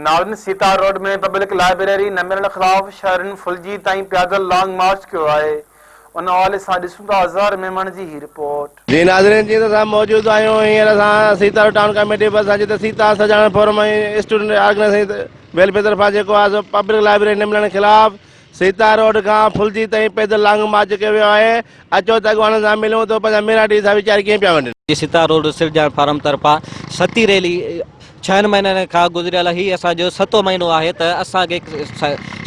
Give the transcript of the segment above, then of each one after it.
ناظرين Sita road ۾ public library نه ملڻ خلاف شهرين ڦلجي تائين پيادل لانگ مارچ ڪيو آهي ان حوالي سان ڏسون ٿا اظهر ميمڻ جي هي رپورٽ. جي ناظرين جيئن ته اسان موجود آهيون هينئر اسان سيتا روڊ ٽائون ڪميٽي ڀرسان جتي سيتا سڄاڻ فورم ۽ اسٽوڊنٽ آرگنائيزيشن ويلفيئر طرفان جيڪو آهي سو پبلڪ لائبريري نه ملڻ خلاف سيتا روڊ کان ڦلجي تائين پيدل لانگ مارچ ڪيو ويو آهي اچو ته اڳواڻن سان ملون ته پنهنجا ميراٽي سان ويچار ڪيئن پيا ونڊين. جي سيتا روڊ سرجاڻ فارم طرفان ستين ريلي ڇهن مهينن کان گذريل هي اسان جو ستون مهينو آهي ته اسان کي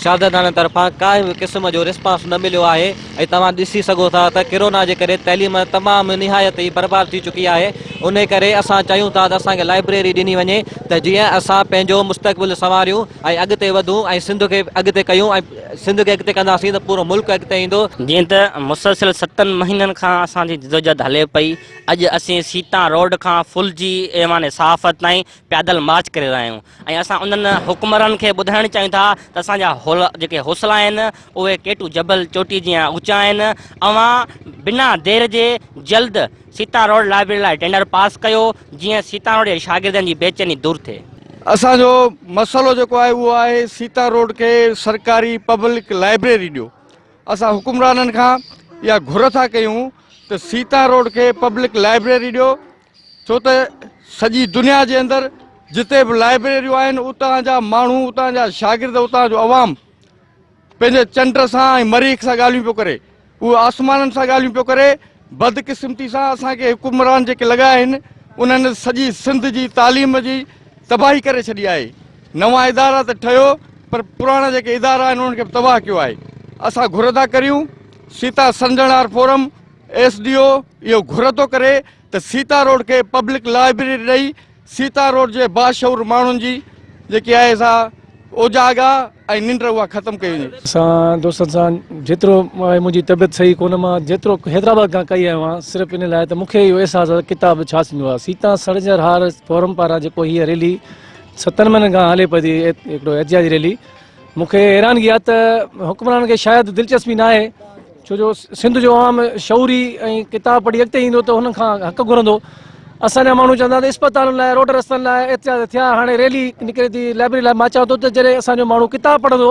شاگردن طرفان ڪائي به قسم جو رسپانس نه مليو آهي ۽ توهان ڏسي سگهو ٿا ته ڪرونا جي ڪري تعليم تمام نهايت ئي برباد ٿي چڪي آهي انهي ڪري اسان چاهيون ٿا ته اسان کي لائبريري ڏني وڃي ته جيئن اسان پنهنجو مستقبل سنواريون ۽ اڳتي وڌون ۽ سنڌ کي اڳتي ڪيون ۽ سنڌ کي اڳتي ڪنداسين ته پورو ملڪ اڳتي ايندو. جيئن ته مسلسل ستن مهينن کان اسان جي جدوجهد هلي پئي اڄ اسين سيتان روڊ کان ڦلجي ايوان صحافت تائين پيادل مارچ ڪري رهيا آهيون ۽ اسان انهن حڪمرانن کي ٻڌائڻ چاهيون ٿا ته اسان جا جيڪي حوصلا آهن اهي ڪيٽو جبل چوٽي جيان اوچا آهن اوهان بنا دير جي جلد سيتان روڊ لائبريري لاء ٽينڊر پاس ڪيو جيئن سيتان روڊ جي شاگردن جي بيچيني دور ٿئي. اسان جو مسئلو جيڪو آهي اهو آهي سيتان روڊ کي سرڪاري پبلڪ لائبريري ڏيو اسان حڪمرانن کان اها گهر ٿا ڪيون ته سيتا روڊ کي پبلڪ لائبريري ڏيو ڇو ته سڄي دنيا جي اندر جتي به لائبريريون آهن اتان جا ماڻهو اتان جا شاگرد اتان جو عوام پنهنجي چنڊ سان ۽ مريخ سان ڳالهيون پيو ڪري اهو آسمانن سان ڳالهيون پيو ڪري بدقسمتي سان اسان کي حڪمران جيڪي لڳا آهن انهن سڄي سنڌ جي تعليم جي تباهي ڪري ڇڏي آهي نوان ادارا ته ٺهيو پر پراڻا جيڪي ادارا آهن انهن کي به تباهه ڪيو آهي اسان گهر ٿا ڪريون Sita Sarjanhar forum S D O اهو گهر ٿو ڪري ته سيتا روڊ کي پبلڪ لائبريري ڏئي سيتا روڊ جي باشعور ماڻهن جي جيڪي آهي سا اوجاڳا ۽ ننڊ اها ختم ڪئي وڃي. سان دوستن سان جيترو آهي منهنجي طبيعت صحيح ڪونه مان جيترو حيدرآباد کان ڪهي آيو آهيان صرف ان لاء ته مون کي اهو احساس آهي ته ڪتاب ڇا ٿيندو آهي سيتا سرجر هار فورم پاران جيڪو هيء ريلي ستن مهينن کان هلي پئي ٿي هڪڙو احتجاجي ريلي مون کي حيرانگي آهي ته حڪمرانن کي شايد دلچسپي نه آهي ڇو جو سنڌ جو عوام شعوري ۽ ڪتاب پڙهي اڳتي ايندو ته هنن کان حق گهرندو. اسان جا ماڻهو چوندا ته اسپتالن لاء روڊ رستن لاء احتجاج ٿيا هاڻي ريلي نڪري ٿي لائبريري لاء مان چوان ٿو ته جڏهن اسان جو ماڻهو ڪتاب پڙهندو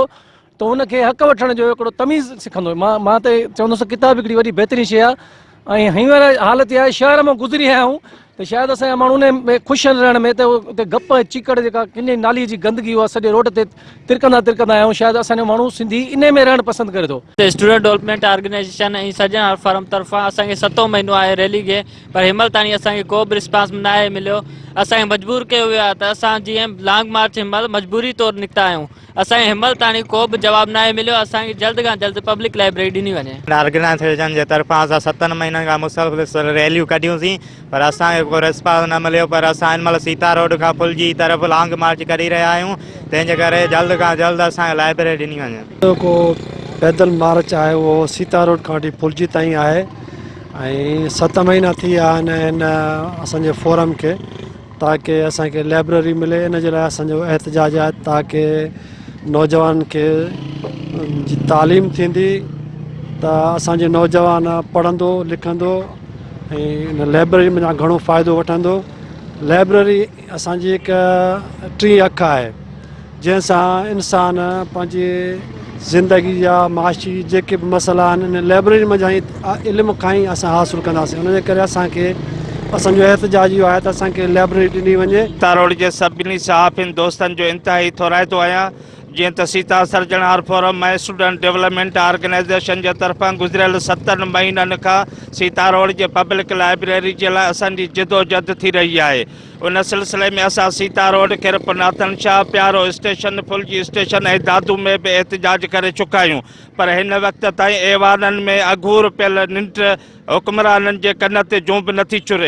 ته هن کي حق وٺڻ جو هڪڙو تميز سکندو مان مان ته چوندس ڪتاب هڪڙي وڏي بهترين شيء آهي ۽ هينئر حالت اها آهي شهر مان گذري آيا آهيون ته شايد اسان جا ماڻهو ان ۾ خوش آهن رهڻ ۾ ته اتي گپ ۽ چيڪڙ جيڪا ڪني نالي جي گندگي اها سڄي روڊ تي ترڪندا ترڪندا آيا آهيون شايد اسان جو ماڻهو سنڌي انهي ۾ رهڻ پسند ڪري ٿو. اسٽوڊنٽ ڊولپمينٽ آرگنائيزيشن ۽ سڄڻ هر فارم طرفان اسان کي ستون مهينو آهي ريلي کي پر هن مهل تائين اسان کي ڪو به رسپانس ناهي مليو اسان کي مجبور ڪيو ويو آهي ته اسان جيئن لانگ مارچ هن مهل مجبوري طور نڪتا آهيون اسان کي هن مهل تائين ڪو به جواب ناهي مليو اسان کي جلد کان جلد پبلڪ لائبريري ڏني وڃي. آرگنائيزيشن جي طرفان اسان ستن مهينن کان مسلسل ريليون ڪڍيون سين پر اسان کي ڪو رسپانس نه مليو پر اسان هن مهل سيتا روڊ کان ڦلجي طرف لانگ مارچ ڪري رهيا آهيون تنهن جي ڪري جلد کان جلد اسان کي لائبريري ڏني وڃي. جيڪو پيدل مارچ آهي اهو سيتا روڊ کان وٺي ڦلجي تائين آهي ۽ ست مهينا ٿي ويا آهن هن اسان جي فورم کي تاڪه اسان کي لائبريري ملي ان جي لاء اسان جو احتجاج آهي تاڪه نوجوانن کي جي تعليم ٿيندي ته اسان جي نوجوان پڙهندو لکندو ۽ ان لائبريري مان گهڻو فائدو وٺندو لائبريري اسان جي هڪ ٽين اک آهي جنهن سان انسان پنهنجي زندگي جا معاشي جيڪي به مسئلا آهن ان لائبريري منجهان ئي علم کان ئي اسان حاصل ڪنداسين ان جي ڪري اسان کي اسان جو احتجاج اهو آهي ته اسان کي لائبريري ڏني وڃي. تاروڙ جي سڀني صحافين دوستن جو انتهائي ٿورائتو آهيان جيئن ته Sita Sarjanhar forum ۽ student development organisation جي طرفان گذريل ستن مهينن کان سيتاروڙ جي پبلڪ لائبريري جي لاء اسان جي جدوجھد ٿي رهي آهي ان سلسلي ۾ اسان سيتا روڊ، کيرپ ناٿن شاهه، پيارو اسٽيشن، ڦلجي اسٽيشن ۽ دادو ۾ به احتجاج ڪري چڪا آهيون پر هن وقت تائين ايوانن ۾ اگهور پيل ننڊ حڪمرانن جي ڪن تي جون به نٿي چري.